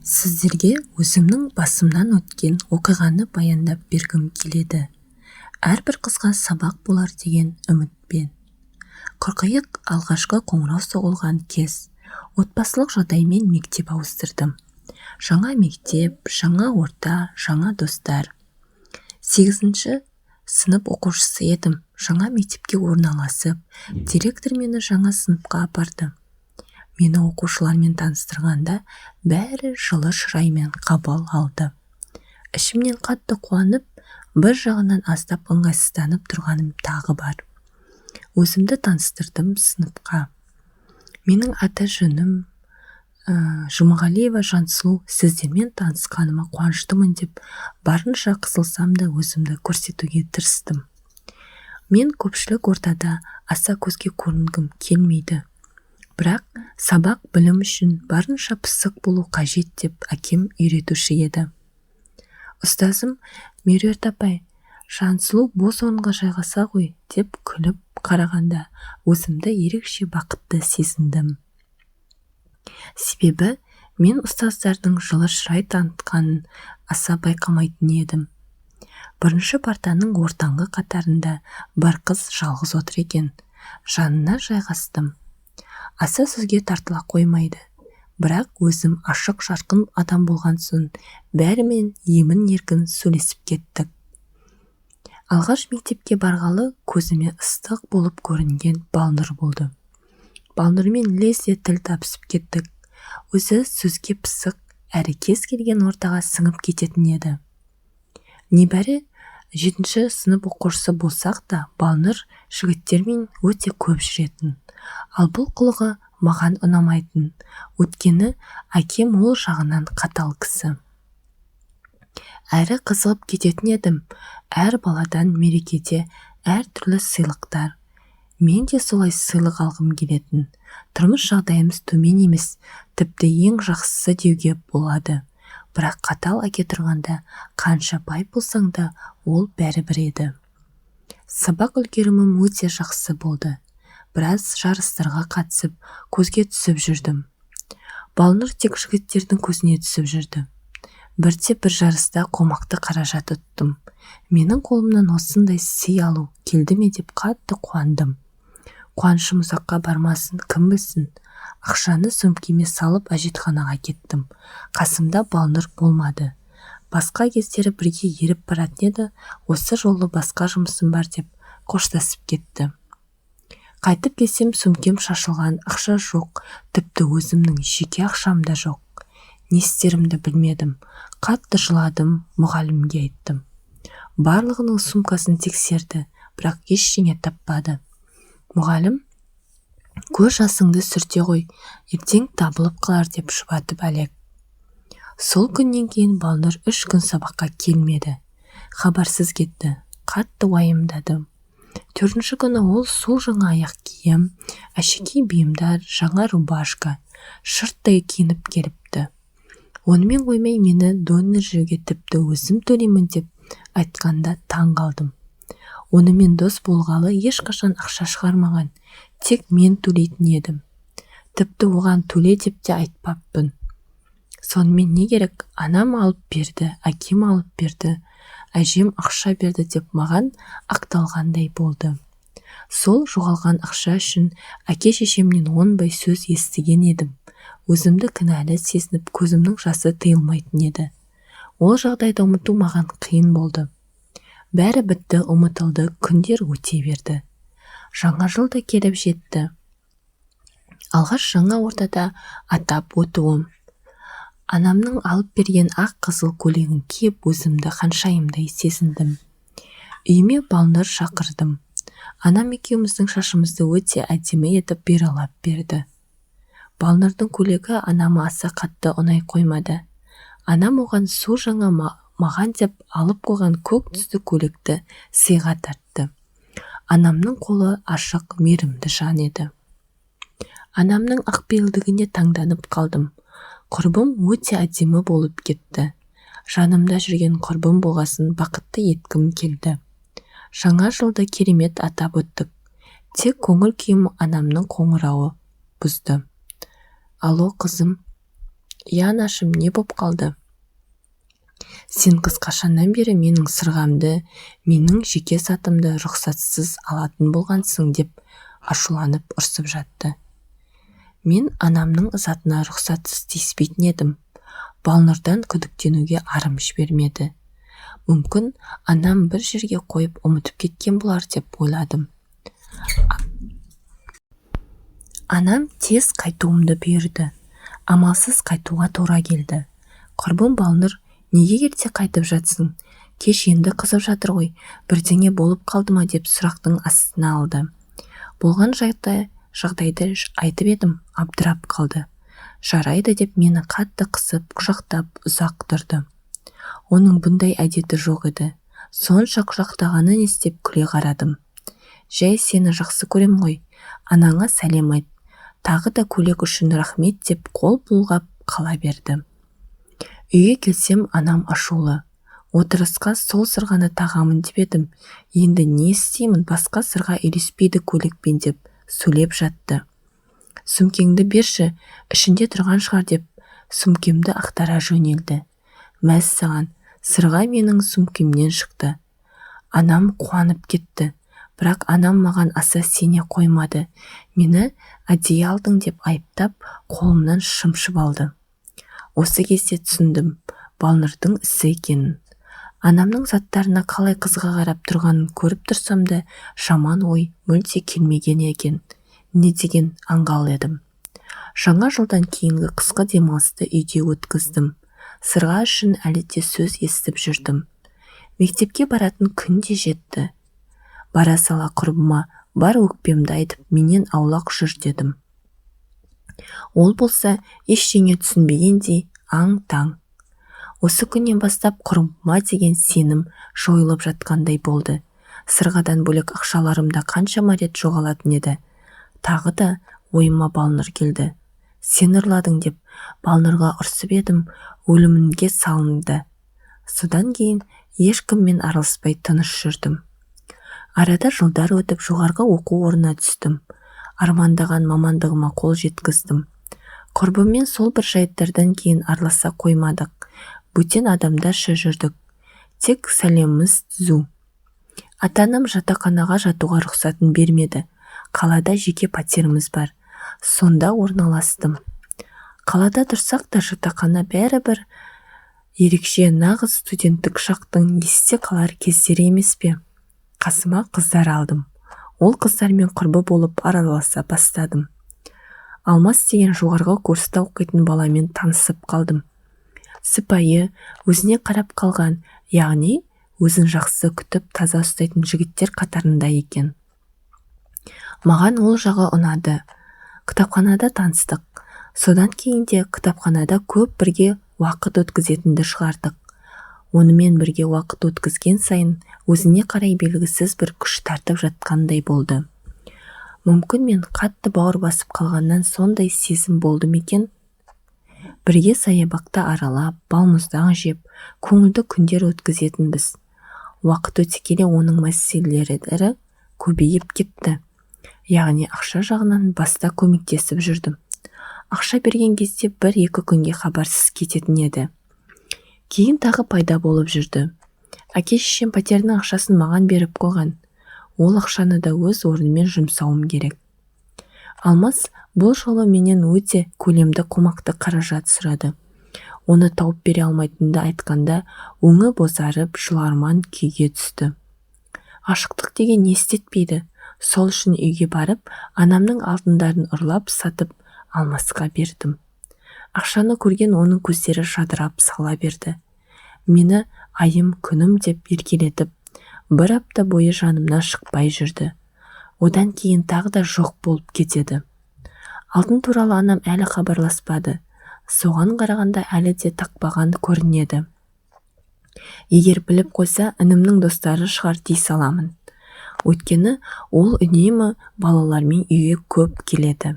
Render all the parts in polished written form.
Сіздерге өзімнің басымнан өткен оқиғаны баяндап бергім келеді. Әрбір қызға сабақ болар деген үмітпен. Қыркүйек, алғашқы қоңырау соғылған кез. Отбасылық жағдаймен мектеп ауыстырдым. Жаңа мектеп, жаңа орта, жаңа достар. 8-ші сынып оқушысы едім. Жаңа мектепке орналасып, директор мені жаңа сыныпқа апарды. Мені оқушылармен таныстырғанда бәрі жылы шыраймен қабыл алды. Ішімнен қатты қуанып, бір жағынан аздап ыңғайсызданып тұрғаным тағы бар. Өзімді таныстырдым сыныпқа. Менің аты-жөнім Жұмағалиева Жансұлу, сіздермен танысқаныма қуаныштымын деп барынша қысылсам да өзімді көрсетуге тырыстым. Мен көпшілік ортада аса көзге көрінгім келмейді. Бірақ сабақ білім үшін барынша пысық болу қажет деп әкем үйретуші еді. Ұстазым Меруерт апай, Жансұлу бос орынға жайғаса ғой деп күліп қарағанда өзімді ерекше бақытты сезіндім. Себебі мен ұстаздардың жылы шырай танытқанын аса байқамайтын едім. Бірінші партаның ортаңғы қатарында бір қыз жалғыз отыр екен. Жанына жайғастым. Аса сөзге тартыла қоймайды. Бірақ өзім ашық жарқын адам болған соң бәрімен емін-еркін сөйлесіп кеттік. Алғаш мектепке барғалы көзіме ыстық болып көрінген Балнұр болды. Балнұрмен лезде тіл табысып кеттік. Өзі сөзге пысық, әрі кез келген ортаға сіңіп кететін еді. Небәрі 7-ші сынып оқушысы болсақ та Балнұр жігіттермен өте көп жүретін. Ал бұл қылығы маған ұнамайтын. Өйткені әкем ол жағынан қатал кісі. Әрі қызығып кететін едім. Әр баладан мерекеде әр түрлі сыйлықтар. Мен де солай сыйлық алғым келетін. Тұрмыс жағдайымыз төмен емес, тіпті ең жақсысы деуге болады. Бірақ қатал әке тұрғанда қанша бай болсаң да ол бәрібір еді. Сабақ үлгерімім өте жақсы болды. Біраз жарыстарға қатысып, көзге түсіп жүрдім. Балнұр тек жігіттердің көзіне түсіп жүрді. Бірде бір жарыста қомақты қаражат ұттым. Менің қолымнан осындай сый алу келді ме деп қатты қуандым. Қуанышым ұзаққа бармасын кім білсін. Ақшаны сөмкеме салып әжетханаға кеттім. Қасымда Балнұр болмады. Басқа кездері бірге еріп баратын еді, осы жолы басқа жұмысым бар деп қоштасып кетті. Қайтып келсем сөмкем шашылған, ақша жоқ, тіпті өзімнің жеке ақшам да жоқ. Не істерімді білмедім. Қатты жыладым, мұғалімге айттым. Барлығының сумкасын тексерді, бірақ ештеңе таппады. Мұғалім, көз жасыңды сүрте ғой, ертең табылып қалар деп жұбатып әлек. Сол күннен кейін Балнұр 3 күн сабаққа келмеді. Хабарсыз кетті. Қатты уайымдадым. 4-ші күні ол су жаңа аяқ киім, әшекей бұйымдар, жаңа рубашка, шырттай киініп келіпті. Онымен қоймай мені донер жеуге тіпті өзім төлеймін деп айтқанда таң қалдым. Онымен дос болғалы ешқашан ақша шығармаған, тек мен төлейтін едім. Тіпті оған төле деп те айтпаппын. Сонымен не керек, анам алып берді, әкем алып берді, әжем ақша берді деп маған ақталғандай болды. Сол жоғалған ақша үшін әке-шешемнен оңбай сөз естіген едім. Өзімді кінәлі сезініп, көзімнің жасы тыйылмайтын еді. Ол жағдайды ұмыту маған қиын болды. Бәрі бітті, ұмытылды, күндер өте берді. Жаңа жыл да келіп жетті. Алғаш жаңа ортада атап өтуім. Анамның алып берген ақ қызыл көйлегін киіп өзімді ханшайымдай сезіндім. Үйіме Балнұр шақырдым. Анам екеуміздің шашымызды өте әдемі етіп бұйралап берді. Балнұрдың көйлегі анама аса қатты ұнай қоймады. Анам оған су жаңа маған деп алып қойған көк түсті көйлекті сыйға тартты. Анамның қолы ашық, мейірімді жан еді. Анамның ақпейілдігіне таңданып қалдым. Құрбым өте әдемі болып кетті. Жанымда жүрген құрбым болғасын бақытты еткім келді. Жаңа жылды керемет атап өттік. Тек көңіл күйім анамның қоңырауы бұзды. Алло, қызым. Иә, анашым, не боп қалды? Сен қыз қашаннан бері менің сырғамды, менің жеке затымды рұқсатсыз алатын болғансың, деп ашуланып ұрсып жатты. Мен анамның затына рұқсатсыз тиіспейтін едім. Балнұрдан күдіктенуге арым жібермеді. Мүмкін, анам бір жерге қойып ұмытып кеткен болар деп ойладым. Анам тез қайтуымды бұйырды. Амалсыз қайтуға тура келді. Құрбым Балнұр, неге ерте қайтып жатсың? Кеш енді қызып жатыр ғой, бірдеңе болып қалды ма деп сұрақтың астына алды. Болған жағдайды айтып едім, абдырап қалды. Жарайды деп мені қатты қысып, құшақтап ұзақ тұрды. Оның бұндай әдеті жоқ еді. Сонша құшақтағаны не істеп күле қарадым. Жай сені жақсы көрем ғой, анаңа сәлем айт. Тағы да көйлек үшін рахмет деп қол бұлғап қала берді. Үйге келсем, анам ашулы. Отырысқа сол сырғаны тағамын деп едім. Енді не істеймін, басқа сырға үйлеспейді көйлекпен деп сөйлеп жатты. Сөмкеңді берші, ішінде тұрған шығар деп сөмкемді ақтара жөнелді. Мәссаған, сырға менің сөмкемнен шықты. Анам қуанып кетті. Бірақ анам маған аса сене қоймады. Мені әдейі алдың деп айыптап, қолымнан шымшып алды. Осы кезде түсіндім, Балнұрдың ісі екенін. Анамның заттарына қалай қызыға қарап тұрғанын көріп тұрсам да, жаман ой мүлде келмеген екен. Не деген аңғал едім. Жаңа жылдан кейінгі қысқы демалысты үйде өткіздім. Сырға үшін әлі де сөз естіп жүрдім. Мектепке баратын күн де жетті. Бара сала құрбыма бар өкпемді айтып, менен аулақ жүр дедім. Ол болса, ештеңе түсінбегендей аң-таң. Осы күннен бастап құрбыма деген сенім жойылып жатқандай болды. Сырғадан бөлек ақшаларым да қаншама рет жоғалатын еді. Тағы да ойыма Балнұр келді. Сен ұрладың деп Балнұрға ұрсып едім, өлімінге салынды. Содан кейін ешкіммен араласпай тыныш жүрдім. Арада жылдар өтіп, жоғарғы оқу орнына түстім. Армандаған мамандығыма қол жеткіздім. Құрбыммен сол бір жайттардан кейін араласа қоймадық. Бөтен адамдарша жүрдік. Тек сәлеміміз түзу. Ата-анам жатақханаға жатуға рұқсатын бермеді. Қалада жеке пәтеріміз бар. Сонда орналастым. Қалада тұрсақ та жатақхана бәрібір ерекше, нағыз студенттік шақтың есте қалар кездері емес пе? Қасыма қыздар алдым. Ол қыздармен құрбы болып араласа бастадым. Алмас деген жоғарғы курста оқитын баламен танысып қалдым. Сыпайы, өзіне қарап қалған, яғни өзін жақсы күтіп таза ұстайтын жігіттер қатарында екен. Маған ол жағы ұнады. Кітапханада таныстық. Содан кейін де кітапханада көп бірге уақыт өткізетінді шығардық. Онымен бірге уақыт өткізген сайын өзіне қарай белгісіз бір күш тартып жатқандай болды. Мүмкін мен қатты бауыр басып қалғаннан сондай сезім болды ма екен? Бірге саябақта аралап, балмұздақ жеп, көңілді күндер өткізетінбіз. Уақыт өте келе оның мәселелері көбейіп кетті. Яғни ақша жағынан баста көмектесіп жүрдім. Ақша берген кезде бір-екі күнге хабарсыз кететін еді. Кейін тағы пайда болып жүрді. Әке-шешем пәтердің ақшасын маған беріп қойған. Ол ақшаны да өз орнымен жұмсауым керек. Алмас бұл жолы менен өте көлемді қомақты қаражат сұрады. Оны тауып бере алмайтынды айтқанда өңі бозарып, жыларман күйге түсті. Ғашықтық деген не істетпейді. Сол үшін үйге барып, анамның алтындарын ұрлап сатып Алмасқа бердім. Ақшаны көрген оның көздері жадырап сала берді. Мені айым күнім деп еркелетіп, бір апта бойы жанымнан шықпай жүрді. Одан кейін тағы да жоқ болып кетеді. Алтын туралы анам әлі хабарласпады. Соған қарағанда әлі де тақпаған көрінеді. Егер біліп қойса, інімнің достары шығар дей саламын. Өйткені ол үнемі балалармен үйге көп келеді.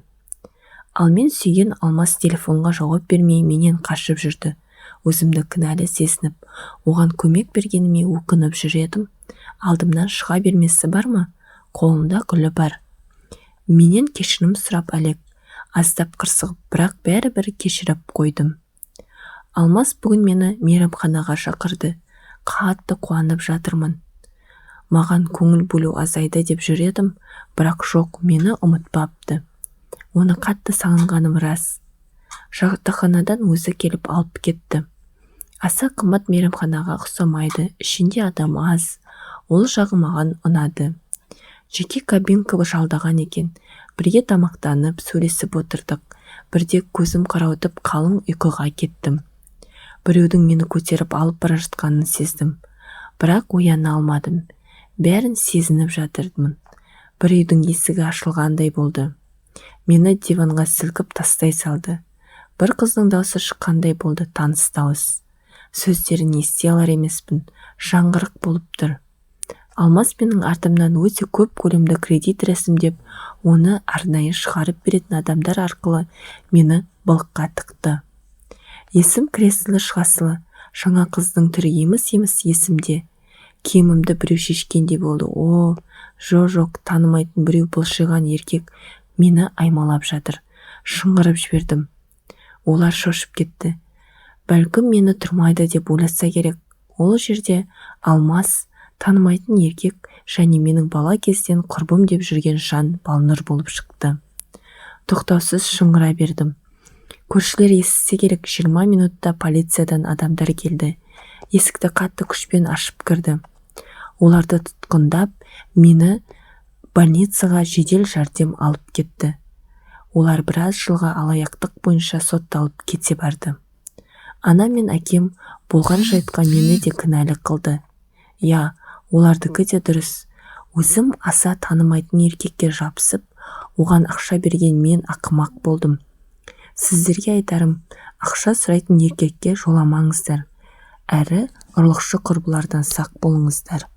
Ал мен сүйген Алмас телефонға жауап бермей менен қашып жүрді. Өзімді кінәлі сезініп, оған көмек бергеніме өкініп жүр едім. Алдымнан шыға бермесі бар ма? Қолында гүлі бар. Менен кешірім сұрап әлек. Аздап қырсығып, бірақ бәрібір кешіріп қойдым. Алмас бүгін мені мейрамханаға шақырды. Қатты қуанып жатырмын. Маған көңіл бөлу азайды деп жүр едім, бірақ жоқ, мені ұмытпапты. Оны қатты сағынғаным рас. Жатақханадан өзі келіп алып кетті. Аса қымбат мейрамханаға ұқсамайды, ішінде адам аз. Ол жағы маған ұнады. Жеке кабинка жалдаған екен. Бірге тамақтанып, сөйлесіп отырдық. Бірде көзім қарауытып, қалың ұйқыға кеттім. Біреудің мені көтеріп алып бара жатқанын сездім. Бірақ ояна алмадым. Бәрін сезініп жатырмын. Бір үйдің есігі ашылғандай болды. Мені диванға сілкіп тастай салды. Бір қыздың даусы шыққандай болды, таныс дауыс. Сөздерін ести алар емеспін, жаңғырық болып тұр. Алмас менің артымнан өте көп көлемді кредит рәсімдеп, оны арнайы шығарып беретін адамдар арқылы мені былыққа тықты. Есім кіресілі-шығасылы, жаңа қыздың түрі еміс-еміс есімде. Киімімді біреу шешкендей болды. О, жо-жоқ, танымайтын біреу былшиған еркек мені аймалап жатыр. Шыңғырып жібердім. Олар шошып кетті. Бәлкім мені тұрмайды деп ойласа керек. Ол жерде Алмас, танымайтын еркек және менің бала кезден құрбым деп жүрген жан Балнұр болып шықты. Тоқтаусыз шыңғыра бердім. Көршілер естісе керек, 20 минутта полициядан адамдар келді. Есікті қатты күшпен ашып кірді. Оларды тұтқындап, мені больницаға жедел жәрдем алып кетті. Олар біраз жылға алаяқтық бойынша сотталып кете барды. Анам мен әкем болған жайтқа мені де кінәлі қылды. Иә, олардікі де дұрыс. Өзім аса танымайтын еркекке жабысып, оған ақша берген мен ақымақ болдым. Сіздерге айтарым, ақша сұрайтын еркекке жоламаңыздар. Әрі ұрлықшы құрбылардан сақ болыңыздар.